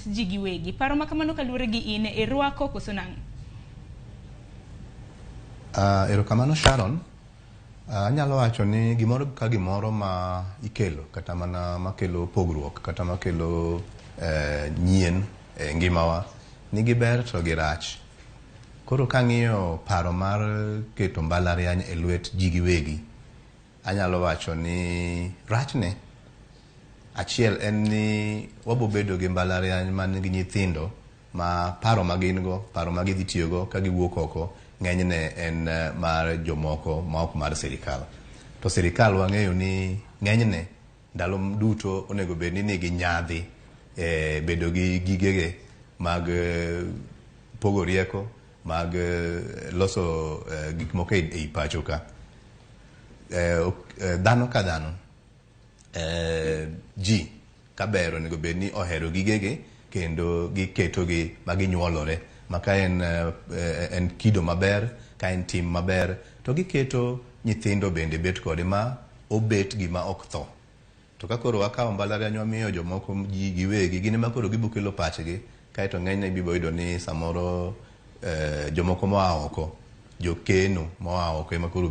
lwet ji giwegi. Paro ma kamano kaluwore gi in, irwako koso nang'o? Erokamano Sharon. Anyalo wacho ni gimoro ka gimoro ma ikelo kata mana makelo pogruok kata makelo nyien e ngimawa nigi ber to gi rach. Koro kang'iyo paro mar keto mbalariany e lwet ji giwegi, anyalo wacho ni rachne achiel en ni wabo bedo gi mbalariany man gi nyithindo ma paro ma gin go, paro ma gidhi tiyogo ka giwuok oko ng'enyne en mar jomoko ma ok mar sirikal. To sirikal wang'eyo ni ng'enyne ndalo duto onego bed ni nigi nyadhi e bedo gi gigege mag pogo rieko, mag loso gik moko ei pacho ka. Dhano ka dhano, ji kaber onego bed ni ohero gigege kendo giketogi ma ginyuolore ma ka en kido maber, ka en tim maber, to giketo nyithindo bende bet kode ma obet gima ok tho. To ka koro wakawo mbalariany wamiyo jomoko ji giwegi, gin ema koro gibo kelo pachgi, kaeto ng'enyne ibibo yudo ni samoro jomoko moa oko, jokeno moa oko ema koro